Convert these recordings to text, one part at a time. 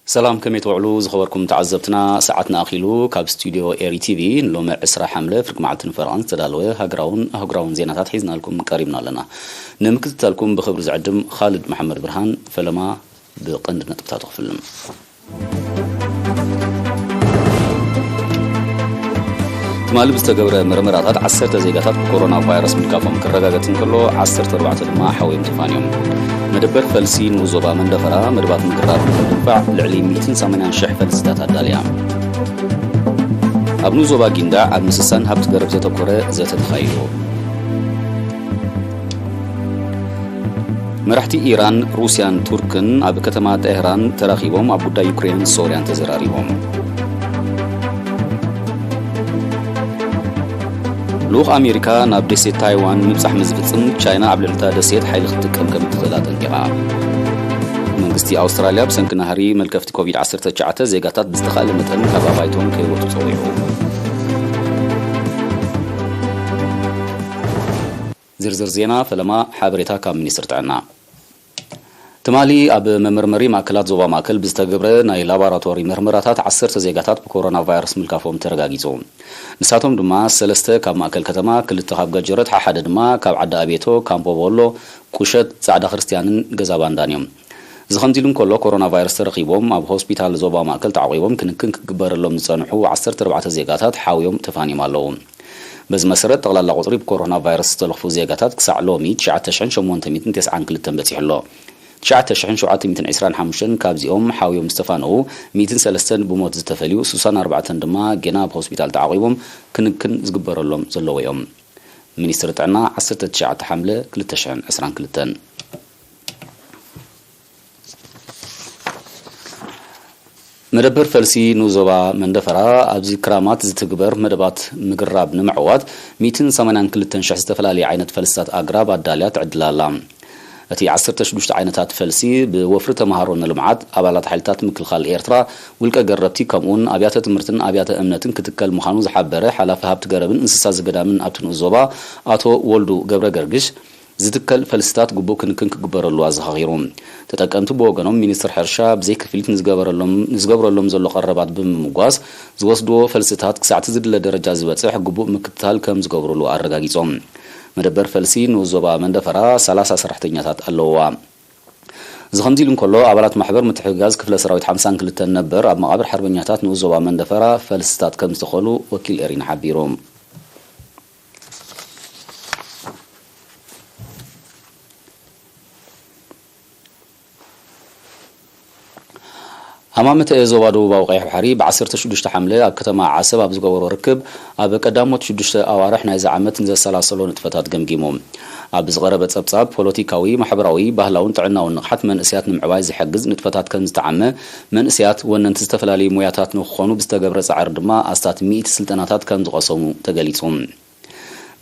ሰላም፣ ከመይ ትውዕሉ ዝኸበርኩም ተዓዘብትና? ሰዓትና ኣኺሉ ካብ ስቱድዮ ኤሪ ቲቪ ንሎሚ ዕስራ ሓምለ ፍርቂ መዓልትን ፈረቓን ዝተዳለወ ሃገራውን ኣህጉራውን ዜናታት ሒዝናልኩም ቀሪብና ኣለና። ንምክትታልኩም ብኽብሪ ዝዕድም ኻልድ መሓመድ ብርሃን። ፈለማ ብቐንዲ ነጥብታቱ ክፍልም። ትማሊ ብዝተገብረ መርመራታት ዓሰርተ ዜጋታት ብኮሮና ቫይረስ ምልካፎም ክረጋገጽ እንከሎ፣ ዓሰርተ ኣርባዕተ ድማ ሓውዮም ተፋንዮም። መደበር ፈልሲ ንኡዞባ መንደፈራ መደባት ምግራብ ንምድንፋዕ ልዕሊ ሚእትን ሰማንያን ሽሕ ፈልስታት ኣዳልያ። ኣብ ንኡዞባ ጊንዳዕ ኣብ ምስሳን ሃብቲ ገረብ ዘተኮረ ዘተ ተኻይዱ። መራሕቲ ኢራን፣ ሩስያን ቱርክን ኣብ ከተማ ጤህራን ተራኺቦም ኣብ ጉዳይ ዩክሬንን ሶርያን ተዘራሪቦም። ልኡኽ ኣሜሪካ ናብ ደሴት ታይዋን ምብጻሕ ምስ ዝፍጽም፣ ቻይና ኣብ ልዕሊ እታ ደሴት ሓይሊ ክትጥቀም ከም እትኽእል ኣጠንቂቓ። መንግስቲ ኣውስትራልያ ብሰንኪ ናህሪ መልከፍቲ ኮቪድ ዓሰርተ ትሽዓተ ዜጋታት ብዝተኻእለ መጠን ካብ ኣባይቶም ከይወጹ ጸዊዑ። ዝርዝር ዜና ፈለማ ሓበሬታ ካብ ሚኒስትሪ ጥዕና። ትማሊ ኣብ መመርመሪ ማእከላት ዞባ ማእከል ብዝተገብረ ናይ ላቦራቶሪ መርመራታት ዓሰርተ ዜጋታት ብኮሮና ቫይረስ ምልካፎም ተረጋጊጹ። ንሳቶም ድማ ሰለስተ ካብ ማእከል ከተማ፣ ክልተ ካብ ገጀረት፣ ሓሓደ ድማ ካብ ዓዲ ኣቤቶ፣ ካምፖ ቦሎ፣ ቁሸት፣ ጻዕዳ ክርስትያንን ገዛ ባንዳን እዮም። እዚ ከምዚ ኢሉ እንከሎ፣ ኮሮና ቫይረስ ተረኺቦም ኣብ ሆስፒታል ዞባ ማእከል ተዓቑቦም ክንክን ክግበረሎም ዝጸንሑ ዓሰርተ ኣርባዕተ ዜጋታት ሓውዮም ተፋንዮም ኣለዉ። በዚ መሰረት፣ ጠቕላላ ቁጽሪ ብኮሮና ቫይረስ ዝተለኽፉ ዜጋታት ክሳዕ ሎሚ ትሽዓተ ሽሕን ሸሞንተ ሚእትን ተስዓን ክልተን በጺሑ ኣሎ። ትሽዓተ ሽሕን ሸውዓተ ሚእትን ዕስራን ሓሙሽተን ካብዚኦም ሓውዮም ዝተፋነዉ፣ ሚእትን ሰለስተን ብሞት ዝተፈልዩ፣ ስሳን ኣርባዕተን ድማ ጌና ኣብ ሆስፒታል ተዓቑቦም ክንክን ዝግበረሎም ዘለዉ እዮም። ሚኒስትሪ ጥዕና፣ ዓሰርተ ትሽዓተ ሓምለ ክልተ ሽሕን ዕስራን ክልተን። መደበር ፈልሲ ንኡዞባ መንደፈራ ኣብዚ ክራማት ዝትግበር መደባት ምግራብ ንምዕዋት ሚእትን ሰማንያን ክልተን ሽሕ ዝተፈላለየ ዓይነት ፈልስታት ኣግራብ ኣዳልያ ትዕድል ኣላ። እቲ ዓሰርተ ሽዱሽተ ዓይነታት ፈልሲ ብወፍሪ ተምሃሮ ንልምዓት፣ ኣባላት ሓይልታት ምክልኻል ኤርትራ፣ ውልቀ ገረብቲ ከምኡውን ኣብያተ ትምህርትን ኣብያተ እምነትን ክትከል ምዃኑ ዝሓበረ ሓላፊ ሃብቲ ገረብን እንስሳ ዘገዳምን ኣብቲ ንኡስ ዞባ ኣቶ ወልዱ ገብረ ገርግሽ፣ ዝትከል ፈልስታት ግቡእ ክንክን ክግበረሉ ኣዘኻኺሩ። ተጠቀምቲ ብወገኖም፣ ሚኒስትር ሕርሻ ብዘይ ክፍሊት ንዝገበረሎም፣ ንዝገብረሎም ዘሎ ቀረባት ብምምጓስ፣ ዝወስድዎ ፈልስታት ክሳዕቲ ዝድለ ደረጃ ዝበጽሕ ግቡእ ምክትታል ከም ዝገብሩሉ ኣረጋጊጾም። መደበር ፈልሲ ንኡስ ዞባ መንደፈራ ሰላሳ ሰራሕተኛታት ኣለውዋ። እዚ ከምዚ ኢሉ እንከሎ፣ ኣባላት ማሕበር ምትሕግጋዝ ክፍለ ሰራዊት ሓምሳን ክልተን ነበር ኣብ መቓብር ሓርበኛታት ንኡስ ዞባ መንደፈራ ፈልስታት ከም ዝተኸሉ ወኪል ኤሪና ሓቢሩ። ሃማመተ ዞባ ደቡባዊ ቀይሕ ባሕሪ ብ ዓሰርተ ሽዱሽተ ሓምለ ኣብ ከተማ ዓሰብ ኣብ ዝገበሮ ርክብ፣ ኣብ ቀዳሞት ሽዱሽተ ኣዋርሕ ናይዚ ዓመት ንዘሰላሰሎ ንጥፈታት ገምጊሙ። ኣብ ዝቐረበ ጸብጻብ፣ ፖለቲካዊ፣ ማሕበራዊ፣ ባህላውን ጥዕናውን ንቕሓት መንእሰያት ንምዕባይ ዝሕግዝ ንጥፈታት ከም ዝተዓመ፣ መንእሰያት ወነንቲ ዝተፈላለዩ ሞያታት ንክኾኑ ብዝተገብረ ጻዕሪ ድማ ኣስታት ሚእቲ ስልጠናታት ከም ዝቐሰሙ ተገሊጹ።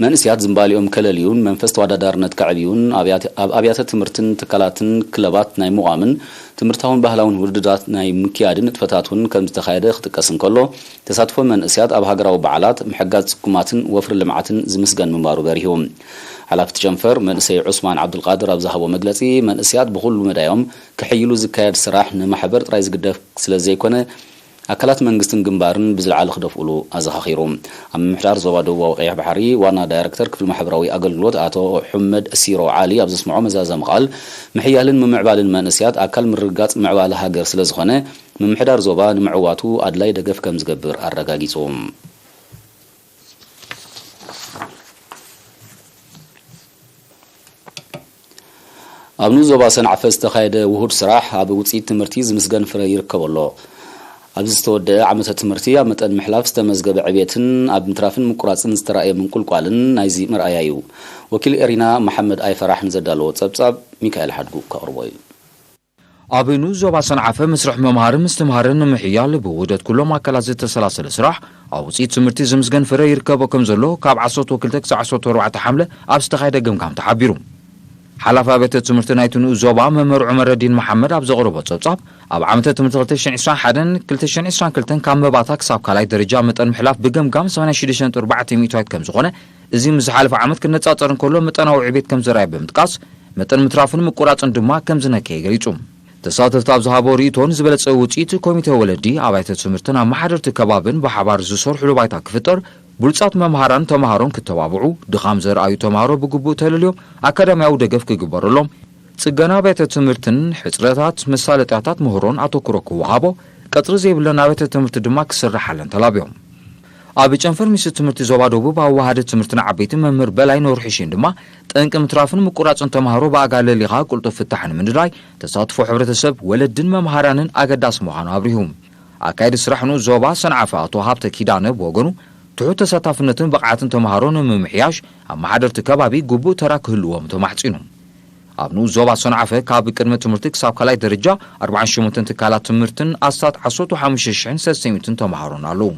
መንእስያት ዝምባሊኦም ከለልዩን መንፈስ ተወዳዳርነት ከዕብዩን ኣብያተ-፣ ኣብ ኣብያተ ትምህርትን ትካላትን ክለባት ናይ ምቋምን ትምህርታውን ባህላውን ውድድራት ናይ ምክያድን ንጥፈታት እውን ከም ዝተኻየደ ክጥቀስ እንከሎ፣ ተሳትፎ መንእስያት ኣብ ሃገራዊ በዓላት፣ ምሕጋዝ ጽጉማትን ወፍሪ ልምዓትን ዝምስገን ምንባሩ በሪሁ። ሓላፊ እቲ ጨንፈር መንእሰይ ዑስማን ዓብዱልቃድር ኣብ ዝሃቦ መግለጺ፣ መንእስያት ብኹሉ መዳዮም ክሕይሉ ዝካየድ ስራሕ ንማሕበር ጥራይ ዝግደፍ ስለ ዘይኮነ፣ ኣካላት መንግስትን ግንባርን ብዝለዓለ ክደፍኡሉ ኣዘኻኺሩ። ኣብ ምምሕዳር ዞባ ደቡባዊ ቀይሕ ባሕሪ ዋና ዳይረክተር ክፍሊ ማሕበራዊ ኣገልግሎት ኣቶ ሑመድ ሲሮ ዓሊ ኣብ ዘስምዖ መዛዘሚ ቃል፣ ምሕያልን ምምዕባልን መንእስያት ኣካል ምርግጋጽ ምዕባለ ሃገር ስለ ዝኾነ፣ ምምሕዳር ዞባ ንምዕዋቱ ኣድላይ ደገፍ ከም ዝገብር ኣረጋጊጹ። ኣብ ንኡስ ዞባ ሰንዓፈ ዝተኻየደ ውሁድ ስራሕ ኣብ ውፅኢት ትምህርቲ ዝምስገን ፍረ ይርከቦ ኣሎ። ኣብዚ ዝተወደአ ዓመተ ትምህርቲ ኣብ መጠን ምሕላፍ ዝተመዝገበ ዕቤትን ኣብ ምትራፍን ምቁራፅን ዝተራእየ ምንቁልቋልን ናይዚ መርኣያ እዩ። ወኪል ኤሪና መሓመድ ኣይፈራሕ ንዘዳለዎ ፀብፃብ ሚካኤል ሓድጉ ከቕርቦ እዩ። ኣብ ንኡስ ዞባ ሰንዓፈ መስርሕ ምምሃርን ምስትምሃርን ንምሕያል ብውህደት ኩሎም ኣካላት ዝተሰላሰለ ስራሕ ኣብ ውፅኢት ትምህርቲ ዝምስገን ፍረ ይርከቦ ከም ዘሎ ካብ ዓሰርተ ክልተ ክሳዕ ዓሰርተ ኣርባዕተ ሓምለ ኣብ ዝተኻየደ ገምጋም ተሓቢሩ። ሓላፊ ኣብያተ ትምህርቲ ናይቲ ንኡስ ዞባ መምህር ዑመረዲን መሓመድ ኣብ ዘቕረቦ ጸብጻብ፣ ኣብ ዓመተ ትምህርቲ ክልተ ሽሕን ዕስራን ሓደን ክልተ ሽሕን ዕስራን ክልተን ካብ መባእታ ክሳብ ካልኣይ ደረጃ መጠን ምሕላፍ ብገምጋም ሰማንያ ሽዱሽተ ነጥቢ ኣርባዕተ ሚእታዊት ከም ዝኾነ፣ እዚ ምስ ዝሓለፈ ዓመት ክነጻጸር እንከሎ መጠናዊ ዕቤት ከም ዘርኣየ ብምጥቃስ፣ መጠን ምትራፍን ምቁራጽን ድማ ከም ዝነከየ ገሊጹ። ተሳተፍቲ ኣብ ዝሃቦ ርእይቶን ዝበለጸ ውጽኢት ኮሚተ ወለዲ ኣብያተ ትምህርትን ኣመሓደርቲ ከባብን ብሓባር ዝሰርሕሉ ባይታ ክፍጠር፣ ብሉጻት መምሃራን ተምሃሮን ክተባብዑ፣ ድኻም ዘርኣዩ ተምሃሮ ብግቡእ ተለልዮም ኣካዳሚያዊ ደገፍ ክግበረሎም፣ ጽገና ኣብያተ ትምህርትን ሕጽረታት መሳለጥያታት ምህሮን ኣተኩሮ ክወሃቦ፣ ቀጽሪ ዘይብለን ኣብያተ ትምህርቲ ድማ ክስርሓለን ተላብዮም። ኣብ ጨንፈር ሚኒስትሪ ትምህርቲ ዞባ ደቡብ ኣወሃዲ ትምህርትን ዓበይቲ መምህር በላይ ነውርሒሽን ድማ፣ ጠንቂ ምትራፍን ምቁራጽን ተምሃሮ ብኣጋ ለሊኻ ቅልጡፍ ፍታሕ ንምንዳይ ተሳትፎ ሕብረተሰብ፣ ወለድን መምሃራንን ኣገዳሲ ምዃኑ ኣብሪሁ። ኣካየዲ ስራሕ ንኡስ ዞባ ሰንዓፈ ኣቶ ሃብተ ኪዳነ ብወገኑ፣ ትሑት ተሳታፍነትን ብቕዓትን ተምሃሮ ንምምሕያሽ ኣመሓደርቲ ከባቢ ግቡእ ተራ ክህልዎም ተማሕጺኑ። ኣብ ንኡስ ዞባ ሰንዓፈ ካብ ቅድመ ትምህርቲ ክሳብ ካልኣይ ደረጃ ኣርባዓን ሸሞንተን ትካላት ትምህርትን ኣስታት ዓሰርተ ሓሙሽተ ሽሕን ሰለስተ ሚእትን ተምሃሮን ኣለዉ።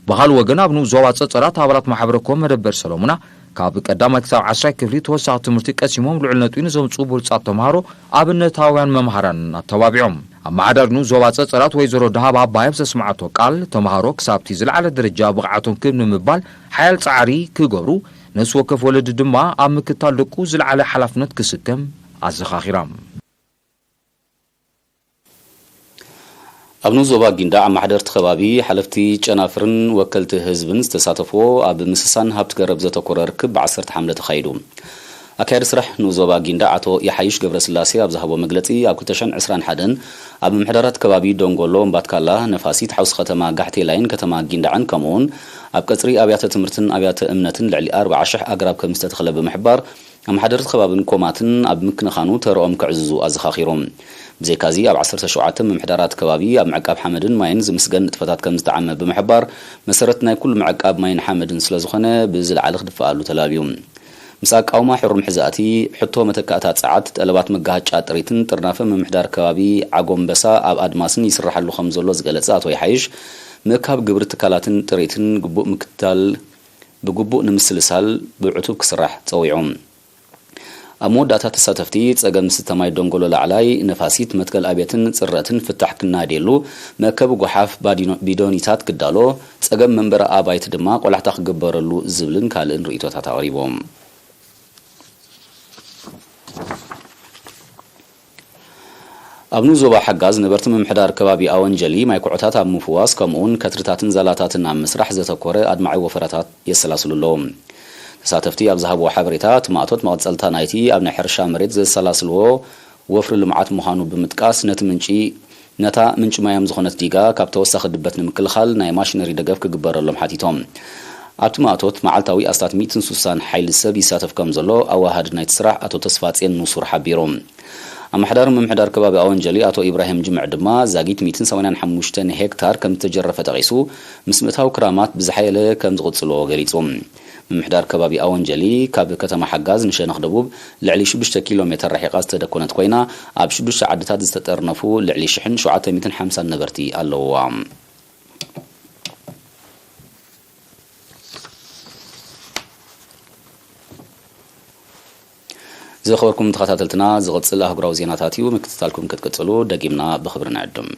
ብኻልእ ወገን ኣብ ንኡስ ዞባ ጸጸራት ኣባላት ማሕበረ ኮም መደበር ሰለሙና ካብ ቀዳማይ ክሳብ ዓስራይ ክፍሊ ተወሳኺ ትምህርቲ ቀሲሞም ልዑል ነጥቢ ንዘምጽኡ ብሉጻት ተምሃሮ ኣብነታውያን መምሃራን ኣተባቢዖም። ኣመሓዳሪ ንኡስ ዞባ ጸጸራት ወይዘሮ ደሃብ ኣባይ ኣብ ዘስምዓቶ ቃል፣ ተምሃሮ ክሳብቲ ዝለዓለ ደረጃ ብቕዓቶም ክብ ንምባል ሓያል ጻዕሪ ክገብሩ፣ ነፍሲ ወከፍ ወለዲ ድማ ኣብ ምክታል ደቁ ዝለዓለ ሓላፍነት ክስከም ኣዘኻኺራ። ኣብ ንኡስ ዞባ ጊንዳዕ ኣመሓደርቲ ከባቢ፣ ሓለፍቲ ጨናፍርን ወከልቲ ህዝብን ዝተሳተፍዎ ኣብ ምስሳን ሃብቲ ገረብ ዘተኮረ ርክብ ብዓሰርተ ሓምለ ተኻይዱ። ኣካያዲ ስራሕ ንኡስ ዞባ ጊንዳዕ ኣቶ የሓይሽ ገብረስላሴ ኣብ ዝሃቦ መግለጺ፣ ኣብ ክልተ ሽሕን ዕስራን ሓደን ኣብ ምምሕዳራት ከባቢ ዶንጎሎ፣ እምባትካላ፣ ነፋሲት፣ ሓውሲ ከተማ ጋሕቴላይን ከተማ ጊንዳዕን ከምኡውን ኣብ ቀጽሪ ኣብያተ ትምህርትን ኣብያተ እምነትን ልዕሊ ኣርብዓ ሽሕ ኣግራብ ከም ዝተተኽለ ብምሕባር፣ ኣመሓደርቲ ከባብን ኮማትን ኣብ ምክንኻኑ ተረኦም ከዕዝዙ ኣዘኻኺሩ። ብዘይካዚ ኣብ ዓሰርተ ሸውዓተ ምምሕዳራት ከባቢ ኣብ ምዕቃብ ሓመድን ማይን ዝምስገን ንጥፈታት ከም ዝተዓመ ብምሕባር፣ መሰረት ናይ ኩሉ ምዕቃብ ማይን ሓመድን ስለዝኾነ ብዝለዓለ ክድፈኣሉ ተላብዩ። ምስ ኣቃውማ ሕሩም ሕዛእቲ፣ ሕቶ መተካእታ ጸዓት፣ ጠለባት መጋሃጫ ጥሪትን ጥርናፈ ምምሕዳር ከባቢ ዓጎምበሳ ኣብ ኣድማስን ይስራሓሉ ከም ዘሎ ዝገለጸ ኣቶ ይሓይሽ፣ ምእካብ ግብሪ ትካላትን ጥሪትን ግቡእ ምክትታል ብግቡእ ንምስልሳል ብዕቱብ ክስራሕ ጸዊዑ። ኣብ መወዳእታ ተሳተፍቲ፣ ጸገም ዝስተ ማይ ደንጎሎ ላዕላይ፣ ነፋሲት፣ መትከል ኣብየትን ጽረትን ፍታሕ ክናደየሉ፣ መእከቢ ጓሓፍ ባዲኖ-፣ ቢዶኒታት ክዳሎ፣ ጸገም መንበሪ ኣባይቲ ድማ ቆላሕታ ክግበረሉ ዝብልን ካልእን ርእይቶታት ኣቕሪቦም። ኣብ ንኡስ ዞባ ሓጋዝ ነበርቲ ምምሕዳር ከባቢ ኣወንጀሊ ማይ ኩዖታት ኣብ ምፍዋስ ከምኡውን ከትርታትን ዛላታትን ኣብ ምስራሕ ዘተኮረ ኣድማዒ ወፈራታት የሰላስሉ ኣለዉ። ተሳተፍቲ ኣብ ዝሃብዎ ሓበሬታ፣ እቲ ማእቶት መቐጸልታ ናይቲ ኣብ ናይ ሕርሻ መሬት ዘሰላስልዎ ወፍሪ ልምዓት ምዃኑ ብምጥቃስ፣ ነቲ ምንጪ ነታ ምንጪ ማዮም ዝኾነት ዲጋ ካብ ተወሳኺ ድበት ንምክልኻል ናይ ማሽነሪ ደገፍ ክግበረሎም ሓቲቶም። ኣብቲ ማእቶት መዓልታዊ ኣስታት ሚእትን ሱሳን ሓይሊ ሰብ ይሳተፍ ከም ዘሎ ኣወሃሃዲ ናይቲ ስራሕ ኣቶ ተስፋጼን ንሱር ሓቢሩ። ኣመሓዳሪ ምምሕዳር ከባቢ ኣወንጀሊ ኣቶ ኢብራሂም ጅምዕ ድማ ዛጊት ሚእትን ሰማንያን ሓሙሽተን ሄክታር ከም ዝተጀረፈ ጠቒሱ፣ ምስ ምእታው ክራማት ብዝሓየለ ከም ዝቕጽልዎ ገሊጹ። ምምሕዳር ከባቢ ኣወንጀሊ ካብ ከተማ ሓጋዝ ንሸነኽ ደቡብ ልዕሊ ሽዱሽተ ኪሎ ሜተር ርሒቓ ዝተደኮነት ኮይና፣ ኣብ ሽዱሽተ ዓድታት ዝተጠርነፉ ልዕሊ ሽሕን ሸውዓተ ሚእትን ሓምሳን ነበርቲ ኣለውዋ። ዝኸበርኩም ተኸታተልትና፣ ዝቕጽል ኣህጉራዊ ዜናታት እዩ። ምክትታልኩም ክትቅጽሉ ደጊምና ብኽብሪ ንዕድም።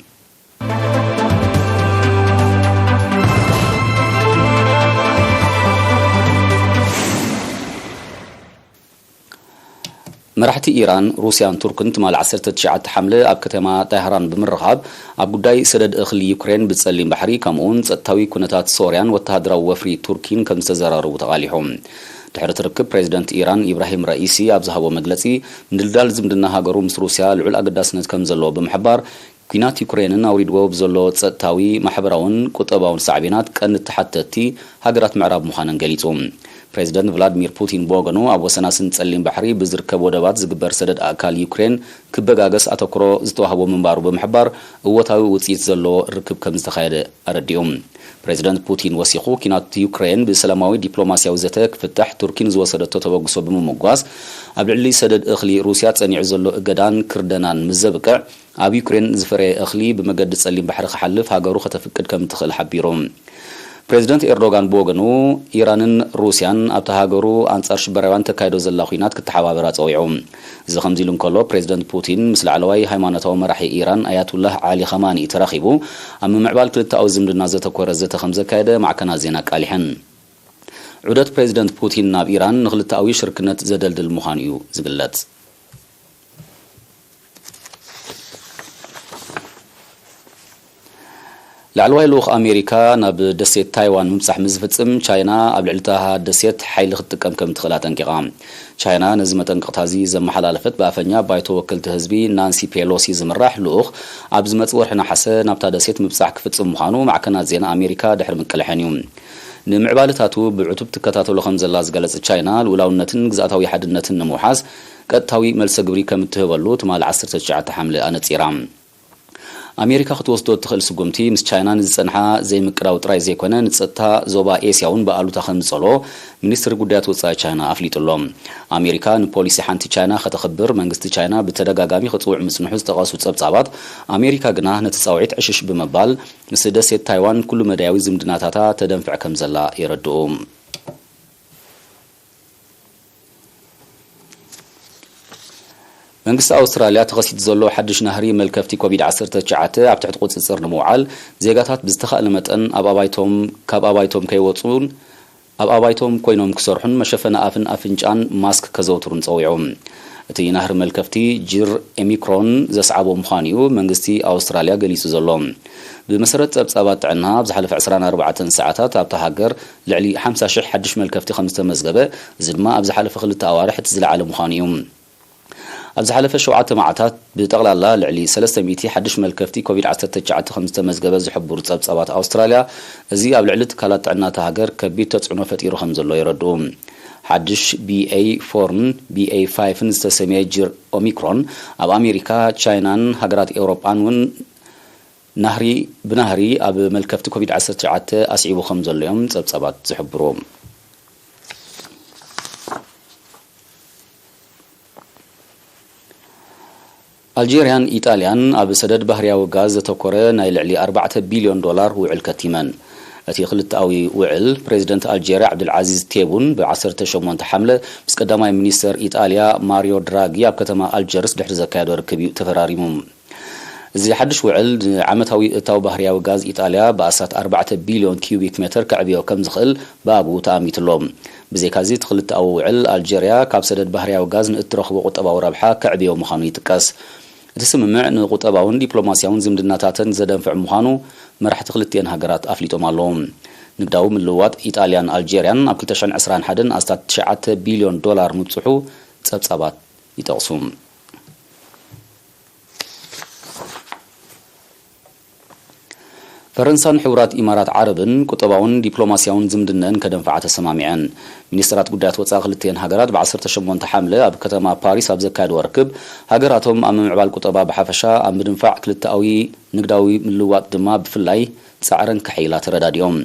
መራሕቲ ኢራን፣ ሩስያን ቱርክን ትማሊ ዓሰርተ ትሽዓተ ሓምለ ኣብ ከተማ ጣህራን ብምርኻብ፣ ኣብ ጉዳይ ሰደድ እኽሊ ዩክሬን ብጸሊም ባሕሪ፣ ከምኡውን ጸጥታዊ ኩነታት ሶርያን ወተሃደራዊ ወፍሪ ቱርኪን ከም ዝተዘራረቡ ተቓሊሖም። ድሕሪ እቲ ርክብ፣ ፕሬዚደንት ኢራን ኢብራሂም ራኢሲ ኣብ ዝሃቦ መግለጺ፣ ምድልዳል ዝምድና ሃገሩ ምስ ሩስያ ልዑል ኣገዳስነት ከም ዘለዎ ብምሕባር፣ ኲናት ዩክሬንን ኣውሪድዎ ብዘሎ ጸጥታዊ፣ ማሕበራውን ቁጠባውን ሳዕቤናት ቀንዲ ተሓተትቲ ሃገራት ምዕራብ ምዃነን ገሊጹ። ፕሬዚደንት ቭላድሚር ፑቲን ብወገኑ፣ ኣብ ወሰናስን ጸሊም ባሕሪ ብዝርከብ ወደባት ዝግበር ሰደድ ኣእካል ዩክሬን ክበጋገስ ኣተኩሮ ዝተዋህቦ ምንባሩ ብምሕባር፣ እወታዊ ውጽኢት ዘለዎ ርክብ ከም ዝተኻየደ ኣረዲኡ። ፕሬዚደንት ፑቲን ወሲኹ፣ ኲናት ዩክሬን ብሰላማዊ ዲፕሎማስያዊ ዘተ ክፍታሕ ቱርኪ ንዝወሰደቶ ተበግሶ ብምምጓስ፣ ኣብ ልዕሊ ሰደድ እኽሊ ሩስያ ጸኒዑ ዘሎ እገዳን ክርደናን ምስ ዘብቅዕ፣ ኣብ ዩክሬን ዝፈረየ እኽሊ ብመገዲ ጸሊም ባሕሪ ክሓልፍ ሃገሩ ከተፍቅድ ከም እትኽእል ሓቢሩ። ፕሬዚደንት ኤርዶጋን ብወገኑ፣ ኢራንን ሩስያን ኣብታ ሃገሩ ኣንጻር ሽበራውያን ተካይዶ ዘላ ኲናት ክተሓባበራ ጸዊዑ። እዚ ከምዚ ኢሉ እንከሎ፣ ፕሬዚደንት ፑቲን ምስ ላዕለዋይ ሃይማኖታዊ መራሒ ኢራን ኣያቱላህ ዓሊ ኸማኒ ተራኺቡ ኣብ ምምዕባል ክልተኣዊ ዝምድና ዘተኮረ ዘተ ከም ዘካየደ ማዕከናት ዜና ኣቃሊሐን። ዑደት ፕሬዚደንት ፑቲን ናብ ኢራን ንክልተኣዊ ሽርክነት ዘደልድል ምዃኑ እዩ ዝግለጽ። ላዕለዋይ ልኡኽ ኣሜሪካ ናብ ደሴት ታይዋን ምብጻሕ ምስ ዝፍጽም፣ ቻይና ኣብ ልዕሊ እታ ደሴት ሓይሊ ክትጥቀም ከም ትኽእል ኣጠንቂቓ። ቻይና ነዚ መጠንቀቕታ እዚ ዘመሓላለፈት፣ ብኣፈኛ ባይቶ ወከልቲ ህዝቢ ናንሲ ፔሎሲ ዝምራሕ ልኡኽ፣ ኣብ ዝመጽእ ወርሒ ነሓሰ ናብታ ደሴት ምብጻሕ ክፍጽም ምዃኑ ማዕከናት ዜና ኣሜሪካ ድሕሪ ምቅልሐን እዩ። ንምዕባለታቱ ብዕቱብ ትከታተሎ ከም ዘላ ዝገለጸት ቻይና፣ ልኡላውነትን ግዝኣታዊ ሓድነትን ንምውሓስ ቀጥታዊ መልሰ ግብሪ ከም እትህበሉ ትማሊ ዓሰርተ ትሽዓተ ሓምለ ኣነጺራ። ኣሜሪካ ክትወስዶ እትኽእል ስጉምቲ፣ ምስ ቻይና ንዝጸንሓ ዘይምቅዳው ጥራይ ዘይኮነ፣ ንጸጥታ ዞባ ኤስያ እውን ብኣሉታ ከም ዝጸልኦ ሚኒስትሪ ጉዳያት ወጻኢ ቻይና ኣፍሊጡ ኣሎ። ኣሜሪካ ንፖሊሲ ሓንቲ ቻይና ከተኽብር፣ መንግስቲ ቻይና ብተደጋጋሚ ክጽውዕ ምጽንሑ ዝጠቐሱ ጸብጻባት፣ ኣሜሪካ ግና ነቲ ጻውዒት ዕሽሽ ብምባል፣ ምስ ደሴት ታይዋን ኩሉ መዳያዊ ዝምድናታታ ተደንፍዕ ከም ዘላ የረድኡ። መንግስቲ ኣውስትራልያ ተኸሲቱ ዘሎ ሓድሽ ናህሪ መልከፍቲ ኮቪድ ዓሰርተ ትሽዓተ ኣብ ትሕቲ ቁጽጽር ንምውዓል፣ ዜጋታት ብዝተኻእለ መጠን ኣብ ኣባይቶም፣ ካብ ኣባይቶም ከይወጹን ኣብ ኣባይቶም ኮይኖም ክሰርሑን መሸፈኒ ኣፍን ኣፍንጫን ማስክ ከዘውትሩን ጸዊዑ። እቲ ናህሪ መልከፍቲ ጅር ኦሚክሮን ዘስዓቦ ምዃኑ እዩ መንግስቲ ኣውስትራልያ ገሊጹ ዘሎ። ብመሰረት ጸብጻባት ጥዕና፣ ኣብ ዝሓለፈ ዕስራን ኣርባዕተን ሰዓታት ኣብታ ሃገር ልዕሊ ሓምሳ ሽሕ ሓድሽ መልከፍቲ ከም ዝተመዝገበ፣ እዚ ድማ ኣብ ዝሓለፈ ክልተ ኣዋርሕ እቲ ዝለዓለ ምዃኑ እዩ። ኣብ ዝሓለፈ ሸውዓተ መዓልታት ብጠቕላላ ልዕሊ ሰለስተ ሚእቲ ሓድሽ መልከፍቲ ኮቪድ ዓሰርተ ትሽዓተ ከም ዝተመዝገበ ዝሕብሩ ጸብጻባት ኣውስትራልያ፣ እዚ ኣብ ልዕሊ ትካላት ጥዕና እታ ሃገር ከቢድ ተጽዕኖ ፈጢሩ ከም ዘሎ የረድኡ። ሓድሽ ቢ ኤ ፎርን ቢ ኤ ፋይቭን ዝተሰምየ ጅር ኦሚክሮን ኣብ ኣሜሪካ፣ ቻይናን ሃገራት ኤውሮጳን እውን ናህሪ ብናህሪ ኣብ መልከፍቲ ኮቪድ ዓሰርተ ትሽዓተ ኣስዒቡ ከም ዘሎ እዮም ጸብጻባት ዝሕብሩ። ኣልጄርያን ኢጣልያን ኣብ ሰደድ ባህርያዊ ጋዝ ዘተኮረ ናይ ልዕሊ ኣርባዕተ ቢልዮን ዶላር ውዕል ከቲመን። እቲ ክልተኣዊ ውዕል፣ ፕሬዚደንት ኣልጄርያ ዓብዱልዓዚዝ ቴቡን ብ ዓሰርተ ሸሞንተ ሓምለ ምስ ቀዳማይ ሚኒስተር ኢጣልያ ማሪዮ ድራጊ ኣብ ከተማ ኣልጀርስ ድሕሪ ዘካየዶ ርክብ እዩ ተፈራሪሙ። እዚ ሓድሽ ውዕል፣ ንዓመታዊ እታው ባህርያዊ ጋዝ ኢጣልያ ብኣስታት ኣርባዕተ ቢልዮን ኪዩቢክ ሜተር ከዕብዮ ከም ዝኽእል ብኣግኡ ተኣሚቱ ኣሎ። ብዘይካዚ፣ እቲ ክልተኣዊ ውዕል፣ ኣልጀርያ ካብ ሰደድ ባህርያዊ ጋዝ ንእትረኽቦ ቁጠባዊ ረብሓ ከዕብዮ ምዃኑ ይጥቀስ። እቲ ስምምዕ ንቁጠባውን ዲፕሎማስያውን ዝምድናታተን ዘደንፍዕ ምዃኑ መራሕቲ ክልቲኤን ሃገራት ኣፍሊጦም ኣለዉ። ንግዳዊ ምልውዋጥ ኢጣልያን ኣልጀርያን ኣብ ክልተ ሽሕን ዕስራን ሓደን ኣስታት ትሽዓተ ቢልዮን ዶላር ምብጽሑ ጸብጻባት ይጠቕሱ። ፈረንሳን ሕቡራት ኢማራት ዓረብን ቁጠባውን ዲፕሎማስያውን ዝምድነን ከደንፍዓ ተሰማሚዐን። ሚኒስትራት ጉዳያት ወጻኢ ክልቲኤን ሃገራት ብ ዓሰርተ ሸሞንተ ሓምለ ኣብ ከተማ ፓሪስ ኣብ ዘካየድዎ ርክብ፣ ሃገራቶም ኣብ ምምዕባል ቁጠባ ብሓፈሻ፣ ኣብ ምድንፋዕ ክልተኣዊ ንግዳዊ ምልውዋጥ ድማ ብፍላይ ጻዕረን ከሐይላ ተረዳዲኦም።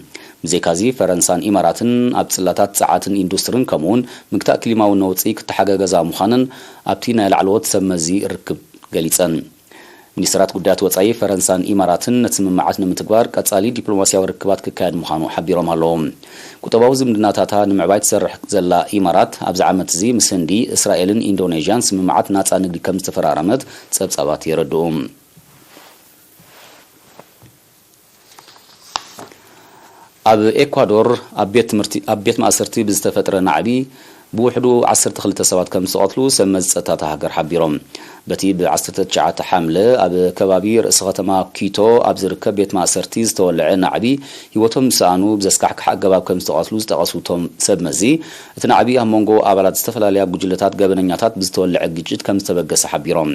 ብዘይካዚ፣ ፈረንሳን ኢማራትን ኣብ ጽላታት ጸዓትን ኢንዱስትርን ከምኡውን ምግታእ ክሊማዊ ነውጺ ክተሓጋገዛ ምዃነን ኣብቲ ናይ ላዕለዎት ሰብ መዚ ርክብ ገሊጸን። ሚኒስትራት ጉዳያት ወጻኢ ፈረንሳን ኢማራትን ነቲ ስምምዓት ንምትግባር ቀጻሊ ዲፕሎማስያዊ ርክባት ክካየድ ምዃኑ ሓቢሮም ኣለዉ። ቁጠባዊ ዝምድናታታ ንምዕባይ ትሰርሕ ዘላ ኢማራት፣ ኣብዚ ዓመት እዚ ምስ ህንዲ፣ እስራኤልን ኢንዶኔዥያን ስምምዓት ናጻ ንግዲ ከም ዝተፈራረመት ጸብጻባት የረድኡ። ኣብ ኤኳዶር ኣብ ቤት ትምህርቲ፣ ኣብ ቤት ማእሰርቲ ብዝተፈጥረ ናዕቢ ብውሕዱ ዓሰርተ ክልተ ሰባት ከም ዝተቐትሉ ሰብ መዚ ጸጥታ እታ ሃገር ሓቢሮም። በቲ ብ ዓሰርተ ትሽዓተ ሓምለ ኣብ ከባቢ ርእሲ ከተማ ኪቶ ኣብ ዝርከብ ቤት ማእሰርቲ ዝተወልዐ ናዕቢ፣ ህይወቶም ዝሰኣኑ ብዘስካሕክሕ ኣገባብ ከም ዝተቐትሉ ዝጠቐሱ እቶም ሰብ መዚ፣ እቲ ናዕቢ ኣብ መንጎ ኣባላት ዝተፈላለያ ጉጅለታት ገበነኛታት ብዝተወልዐ ግጭት ከም ዝተበገሰ ሓቢሮም።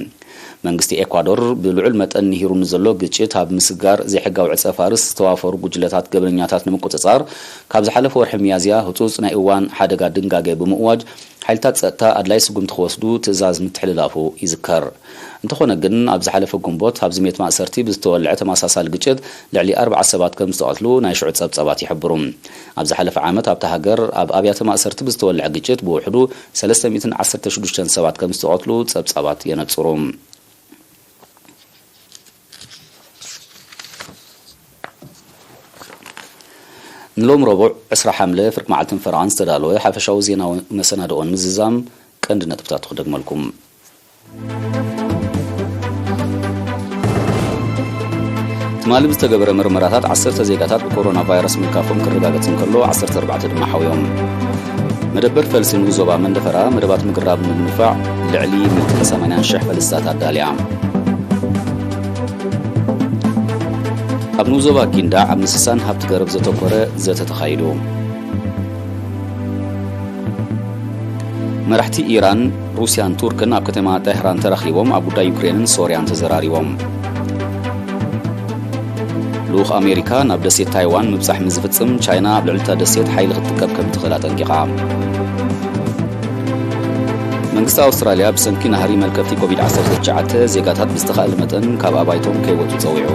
መንግስቲ ኤኳዶር ብልዑል መጠን ንሂሩ ንዘሎ ግጭት ኣብ ምስጋር፣ ዘይሕጋዊ ዕጸ ፋርስ ዝተዋፈሩ ጉጅለታት ገበነኛታት ንምቁጽጻር፣ ካብ ዝሓለፈ ወርሒ ሚያዝያ ህጹጽ ናይ እዋን ሓደጋ ድንጋገ ብምእዋጅ፣ ሓይልታት ጸጥታ ኣድላይ ስጉምቲ ክወስዱ ትእዛዝ ምትሕልላፉ ይዝከር። እንተኾነ ግን፣ ኣብ ዝሓለፈ ግንቦት ኣብ ዝሜት ማእሰርቲ ብዝተወልዐ ተመሳሳሊ ግጭት ልዕሊ ኣርብዓ ሰባት ከም ዝተቐትሉ ናይ ሽዑ ጸብጻባት ይሕብሩ። ኣብ ዝሓለፈ ዓመት ኣብታ ሃገር ኣብ ኣብያተ ማእሰርቲ ብዝተወልዐ ግጭት ብውሕዱ ሰለስተ ሚእትን ዓሰርተ ሽዱሽተን ሰባት ከም ዝተቐትሉ ጸብጻባት የነጽሩ። ንሎም ረቡዕ ዕስራ ሓምለ ፍርቂ መዓልትን ፈረቓን ዝተዳለወ ሓፈሻዊ ዜናዊ መሰናድኦን ምዝዛም ቀንዲ ነጥብታቱ ክደግመልኩም። ትማሊ ብዝተገበረ ምርመራታት ዓሰርተ ዜጋታት ብኮሮና ቫይረስ ምልካፎም ክረጋገጽ እንከሎ፣ ዓሰርተ ኣርባዕተ ድማ ሓውዮም። መደበር ፈልሲ ንኡስ ዞባ መንደፈራ መደባት ምግራብ ንምንፋዕ ልዕሊ ሚእትን ሰማንያን ሽሕ ፈልስታት ኣዳልያ። ኣብ ንኡስ ዞባ ጊንዳዕ ኣብ ምስሳን ሃብቲ ገረብ ዘተኮረ ዘተ ተኻይዱ። መራሕቲ ኢራን፣ ሩስያን ቱርክን ኣብ ከተማ ጤህራን ተራኺቦም ኣብ ጉዳይ ዩክሬንን ሶርያን ተዘራሪቦም። ልኡኽ ኣሜሪካ ናብ ደሴት ታይዋን ምብጻሕ ምስ ዝፍጽም፣ ቻይና ኣብ ልዕሊ እታ ደሴት ሓይሊ ክትጥቀም ከም ትኽእል ኣጠንቂቓ። መንግስቲ ኣውስትራልያ ብሰንኪ ናህሪ መልከፍቲ ኮቪድ ዓሰርተ ትሽዓተ ዜጋታት ብዝተኻእለ መጠን ካብ ኣባይቶም ከይወጹ ጸዊዑ።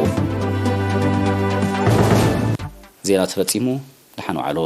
ዜና ተፈጺሙ። ደሓን ዋዕሉ።